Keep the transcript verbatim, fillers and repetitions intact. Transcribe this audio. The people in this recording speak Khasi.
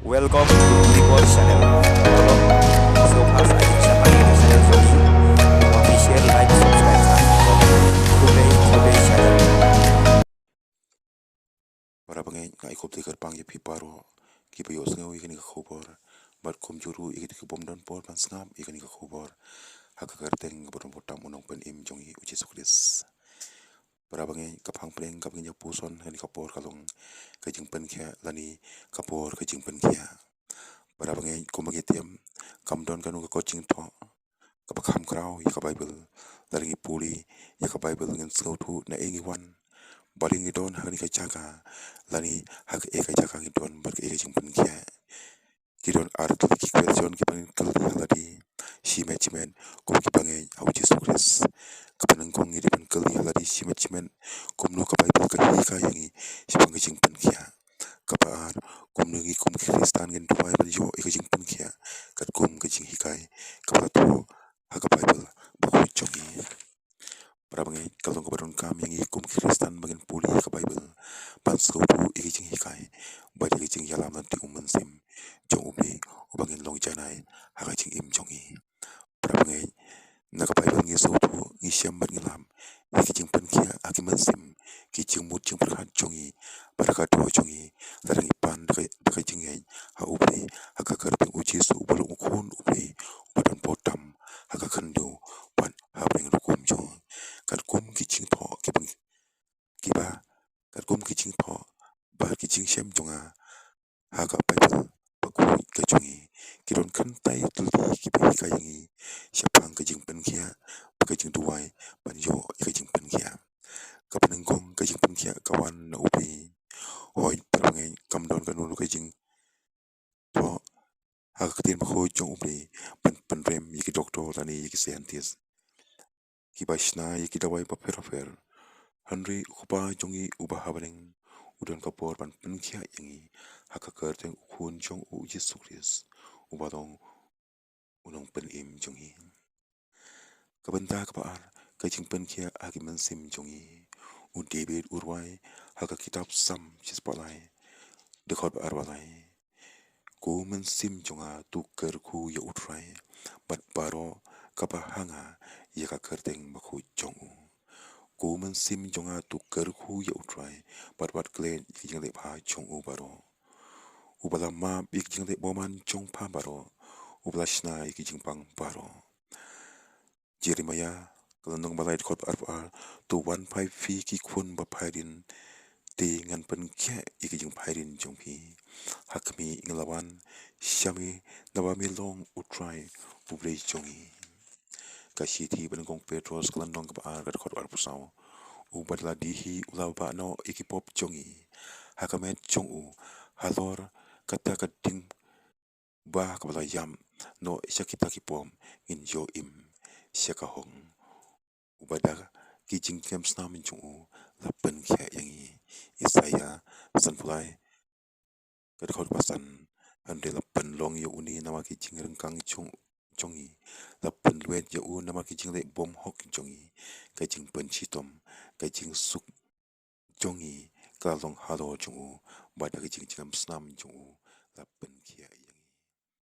Welcome to Tripod Channel. Sngewbha sa ïa ka channel jong ngi. Official like, subscribe sa. Khublei, khublei shibun. Para bangeit, nga ai khublei kyrpang ïa phi baroh kiba ïohsngew ïa kane ka khubor. Bad kumjuh ruh ïa kito ki bym don por ban sngap ïa kane ka khubor. Ha ka kyrteng kaba don bor tam u Nongpynim jong ngi u Jisu Khrist. Para bangeit, ka phang pdeng kaba ngin ïa puson ha kane ka por ka long ka jingpynkhiah lane ka por ka jingpynkhiah. Para bangeit, kumba ngi tip, kam don kano ka kot jingthoh kaba kham khraw ïa ka Baibl. Lada ngi pule ïa ka Baibl ngin sngewthuh naei ngi wan, balei ngi don ha kane ka jaka, lane ha kaei ka jaka ngi don bad kaei ka jingpynkhiah. Ki don ar tylli ki question kiba ngin kylli ha lade shimet shimet kum ki bangeit ha u Jisu Khrist. Kaba nyngkong ngi dei ban kylli ha lade shimet shimet kumno ka Baibl ka hikai ïa ngi shaphang ka jingpynkhiah. Kaba ar, kumno ngi kum ki Khristan ngin duwai ban ïoh ïa ka jingpynkhiah katkum ka jinghikai kaba la thoh ha ka Baibl bakhuid jong ngi. Para bangeit, ka long kaba donkam ïa ngi kum ki Khristan ba ngin pule ïa ka Baibl ban sngewthuh ïa ka jinghikai bad ïa ka jingïalam lynti u Mynsiem jong U Blei uba ngin long janai ha ka jingim jong ngi. Para bangeit, na ka Baibl ngi sngewthuh, ngi shem bad ngi lap ïa ki jingpynkhiah ha ki mynsiem, ki jingmut jingpyrkhat jong ngi bad ha ka doh jong ngi. Lada ngi pan da ka, da ka jingngeit ha U Blei, ha ka kyrteng u Jisu uba long u Khun U Blei uba don bor tam, ha ka khyndew bad ha bneng rukom jong ngi. Katkum ki jingthoh kiba, kiba, katkum ki jingthoh bad ki jingshem jong nga ha ka Baibl bakhuid ka jong ngi, ki don khyndai tylli kiba hikai ïa ngi shaphang ka jingpynkhiah bad ka jingduwai ban ïoh ïa ka jingpynkhiah. Kaba nyngkong, ka jingpynkhiah ka wan na U Blei. Hooid, para bangeit, kam don kano kano ka jingthoh ha ka ktien bakhuid jong U Blei ban pynrem ïa ki doktor lane ïa ki scientist kiba shna ïa ki dawai bapher bapher. Hynrei u Kpa jong ngi uba ha bneng u don ka bor ban pynkhiah ïa ngi ha ka kyrteng u Khun jong u, u Jisu Khrist, uba long u Nongpynim jong ngi. Ka bynta kaba ar, ka jingpynkhiah ha ki mynsiem jong ngi. U David u rwai ha ka kitab Salm shispah lai, dkhot ba arphew lai: Ko mynsiem jong nga, to kyrkhu ïa U Trai, bad baroh kaba ha nga ïa ka kyrteng bakhuid jong u. Ko mynsiem jong nga, to kyrkhu ïa U Trai, bad wat klet ïa ki jingleh bha jong u baroh. Uba la map ïa ki jingleh bymman jong pha baroh, uba la shna ïa ki jingpang baroh. Jeremiah, ka lynnong ba lai, dkhot ba arphew ar: To wan phai phi ki khun ba phai rin, te ngan pynkhiah ïa ki jingphai rin jong phi. Ha khmih, ngi la wan sha me, naba me long U Trai U Blei jong ngi. Ka shithi ba nyngkong Petros, ka lynnong kaba ar, ka dkhot arphew saw: Uba da lade hi u la bah noh ïa ki pop jong ngi ha ka met jong u, halor kata ka ding ba kaba la ïap noh sha kita ki pop, ngin ïoh im sha ka hok. Uba da ki jingkyrmen snam jong u la pynkhiah ïa ngi. Isaiah sanphew lai, ka dkhot ba san: Hynrei la pynlong ïa une namar ki jingryngkang jong, jong ngi, la pynlwet ïa u namar ki jingleh bymhok jong ngi. Ka jingpynshitom, ka jingsuk jong ngi ka la long halor jong u, bad da ka jingkyrmen snam jong u la pynkhiah ïa ngi.